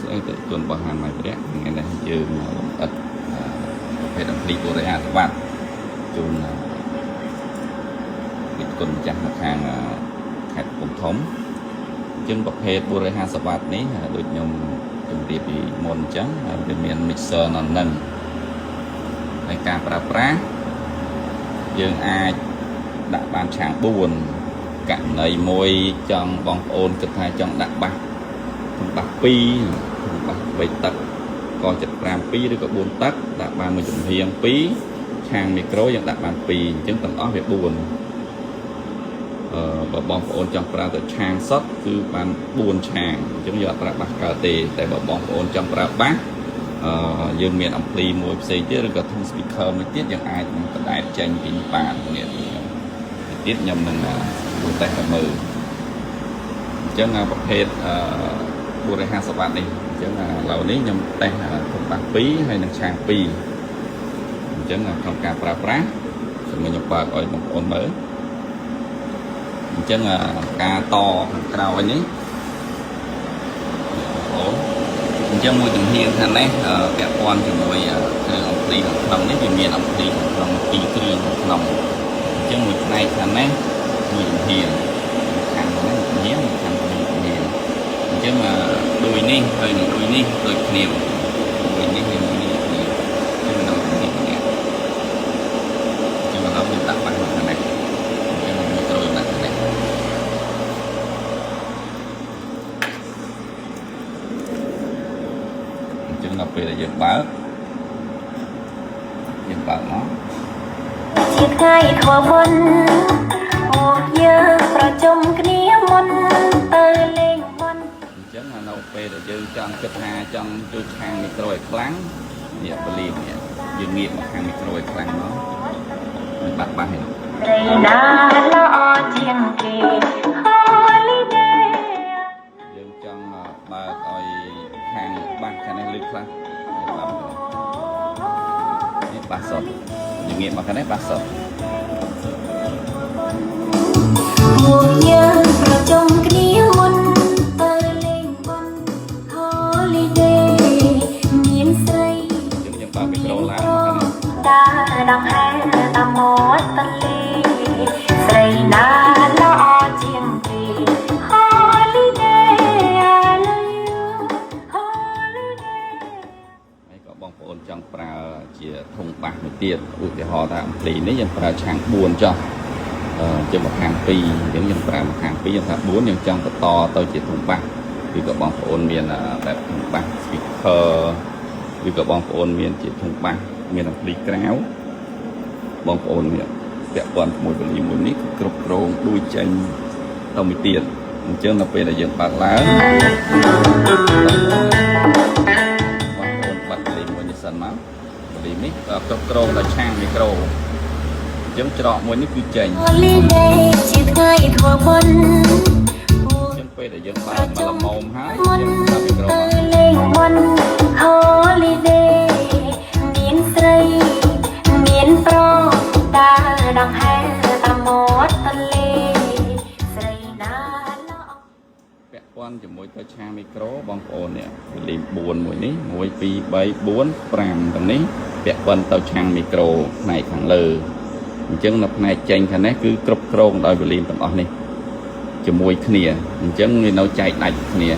ស្ដីតិជនរបស់ហានម៉ៃព្រះថ្ងៃនេះយើងលំអិតប្រភេទ ampli 450វ៉ាត់ជូនវិទ្គុណម្ចាស់នៅខាងខេត្តកំពង់ធំអញ្ចឹងប្រភេទ450វ៉ាត់នេះដូចខ្ញុំជម្រាបពីមុនអញ្ចឹងវាមាន mixer នៅនឹងហើយការប្រើប្រាស់យើងអាចដាក់បានឆាង4ករណីមួយចង់បងប្អូនគិតថាចង់ដាក់បាស ធុងបាស2ធុងបាស3ទឹកក75 2ឬក៏4ទឹកដាក់បានមួយចំហៀង2ឆាងមីក្រូយើងដាក់បាន2អញ្ចឹងទាំងអស់វា4អឺបើបងប្អូនចង់ប្រើទៅឆាងសុតគឺបាន4ឆាងអញ្ចឹងយើងអត់ប្រើបាសកើតទេតែបើបងប្អូនចង់ប្រើបាសអឺយើងមាន ampli មួយផ្សេងទៀតឬក៏ធុង speaker មួយទៀតយើងអាចនឹងបដែតចេញពីនេះបាននេះទៀតខ្ញុំនឹងធ្វើតេស្តឲ្យមើលអញ្ចឹងប្រភេទអឺ450វ៉ាត់នេះអញ្ចឹងឥឡូវនេះខ្ញុំតេស្តធុងបាស2ហើយនិងឆាង2អញ្ចឹងក្នុងការប្រើប្រាស់សូមខ្ញុំបើកឲ្យបងប្អូនមើលអញ្ចឹងការតខាងក្រោយនេះបងប្អូនអញ្ចឹងមួយជំហានខាងនេះពាក់ព័ន្ធជាមួយគ្រឿង ampli ខាងក្នុងនេះវាមាន ampli ខាងក្នុងពីរគ្រឿងខាងក្នុងអញ្ចឹងមួយផ្នែកខាងនេះមួយជំហានខាងនេះជំហានខាងនេះជំហានអញ្ចឹងដូចនេះហើយនឹងដូចនេះដូចគ្នាដូចនេះហើយមួយនេះដូចគ្នាអញ្ចឹងនៅនេះនេះអញ្ចឹងឥឡូវយើងដាក់បាសខាងនេះអញ្ចឹងមីក្រូដាក់ខាងនេះអញ្ចឹងដល់ពេលដែលយើងបើកយើងបើកមក ជាថ្ងៃធ្វើបុណ្យពួកយើងប្រជុំគ្នាមុនទៅលេងបុណ្យ អញ្ចឹងនៅពេលដែលយើងចង់គិតថាចង់ជួយឆាងមីក្រូឲ្យខ្លាំងនេះបលីនេះយើងងាកមកខាងមីក្រូឲ្យខ្លាំងមកមិនបាត់បាសទេ ស្រីណាល្អជាងគេ Holiday យើងចង់បើកឲ្យខាងបាសខាងនេះលឺខ្លះបាត់នេះបាសសុតយើងងាកមកខាងនេះបាសសុត ពួកយើងប្រជុំគ្នាមុនទៅលេងបុណ្យ Holiday មានស្រី យើងយើងបើកមីក្រូឡើងមកខាងនេះ ដើរដង្ហែតាមមាត់ទន្លេស្រីណាល្អជាងគេ Holiday I love you Holiday ហើយក៏បងប្អូនចង់ប្រើជាធុងបាសមួយទៀតឧទាហរណ៍ថា ampli នេះយើងប្រើឆាង4ចុះអឺជាមួយខាង2អញ្ចឹងយើងប្រើមកខាង2យើងថា4យើងចង់បន្តទៅជាធុងបាសឬក៏បងប្អូនមានបែបធុងបាស speaker ឬក៏បងប្អូនមានជាធុងបាសមាន ampli ក្រៅបងប្អូនមានពាក់ព័ន្ធជាមួយវលីមួយនេះគ្រប់គ្រងដូចចេញទៅមួយទៀតអញ្ចឹងដល់ពេលដែលយើងបើកឡើងបងប្អូនបាត់វលីមួយនេះសិនមកវលីនេះគ្រប់គ្រងដោយឆាងមីក្រូអញ្ចឹងច្រកមួយនេះគឺចេញ Holiday ជាថ្ងៃធ្វើបុណ្យពួក អញ្ចឹងពេលដែលយើងបើកមកល្មមហើយ មុន យើងបើកមីក្រូ ទៅ មក លេងបុណ្យ Holiday មានស្រីមានប្រុសដើរដង្ហែតាមមាត់ទន្លេស្រីណាល្អ ពាក់ព័ន្ធជាមួយទៅឆាមីក្រូបងប្អូននេះវលី4មួយនេះ1 2 3 4 5ទាំងនេះពាក់ព័ន្ធទៅឆាងមីក្រូផ្នែកខាងលើអញ្ចឹងនៅផ្នែកចេញខាងនេះគឺគ្រប់គ្រងដោយវលីទាំងអស់នេះជាមួយគ្នាអញ្ចឹងវានៅចែកដាច់គ្នា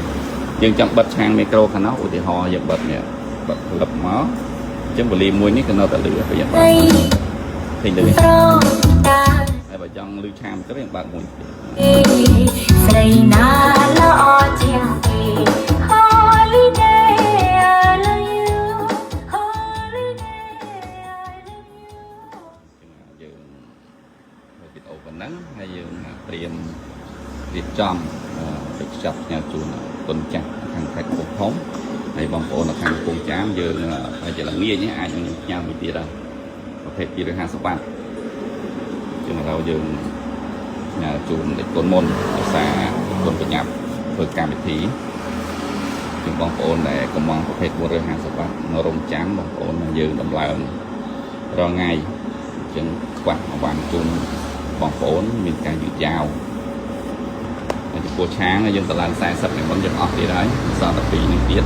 យើងចង់បិទឆាងមីក្រូខាងនោះឧទាហរណ៍យើងបិទនេះបិទផ្លឹបមកអញ្ចឹងវលីមួយនេះក៏នៅតែលឺពេលយើងបើក ស្រី ឃើញលឺ ប្រុសដើរ ហើយបើចង់លឺឆាងមីក្រូយើងបើកមួយទៀត ស្រីណាល្អជាងគេ Holiday I love you Holiday I love you យើងធ្វើវីដេអូប៉ុណ្ណឹងហើយយើងត្រៀមរៀបចំទៅខ្ចប់ផ្ញើជូនគុណចាស់ខាងខេត្តកំពង់ធំហើយបងប្អូននៅខាងកំពង់ចាមយើងហើយជាល្ងាចនេះអាចនឹងផ្ញើមួយទៀតដែរប្រភេទ250វ៉ាត់ជាងឥឡូវយើងផ្ញើជូនដេចគុណមុនដោយសារគុណបញ្ញាប់ធ្វើកម្មវិធីជាងបងប្អូនដែលកំងប្រភេទ450វ៉ាត់មករងចាំបងប្អូនយើងដំឡើងរាល់ថ្ងៃអញ្ចឹងខ្វះអវ៉ាន់ជូនបងប្អូនមានការយឺតយ៉ាវហើយចំពោះឆាងយើងតម្លើង40ពីមុនយើងអស់ទៀតហើយសល់តែ2នេះទៀត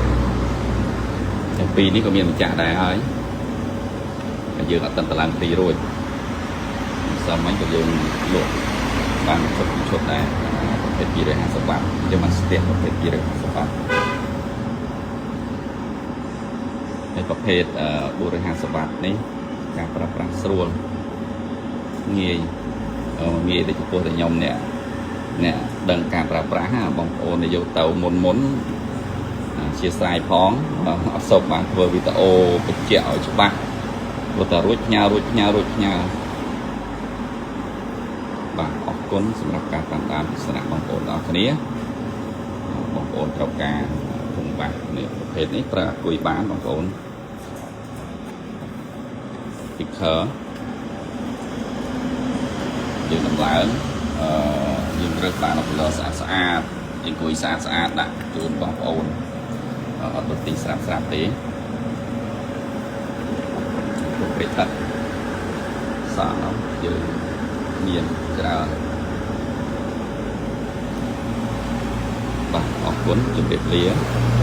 ទាំងពីរនេះក៏មានម្ចាស់ដែរហើយតែយើងអត់ទាន់តឡើងទីរួចសមមិញក៏យើងលក់បានឈុតឈុតដែរប្រភេទ250វ៉ាត់យើងបានស្ទះប្រភេទ250វ៉ាត់ហើយប្រភេទ450វ៉ាត់នេះការប្រើប្រាស់ស្រួលងាយងាយតែចំពោះតែខ្ញុំអ្នកអ្នកដឹងការប្រើប្រាស់បងប្អូនដែលយកទៅមុនមុនអធិស្ឋានផងអត់សូវបានធ្វើវីដេអូបញ្ជាក់ឲ្យច្បាស់ព្រោះតែរួចផ្ញើរួចផ្ញើរួចផ្ញើបាទអរគុណសម្រាប់ការតាមដានទស្សនៈបងប្អូនទាំងអស់គ្នាបងប្អូនត្រូវការធុងបាសនេះប្រភេទនេះប្រើអាគុយបានបងប្អូន speaker យើងដំឡើងអឺយើងរើសបានអ color ស្អាតស្អាតយើងអង្គុយស្អាតស្អាតដាក់ជូនបងប្អូនអត់ទៅទីស្រាប់ស្រាប់ទេប្រភេទទឹកសានោះយើងមានច្រើនបាទអរគុណជម្រាបលា។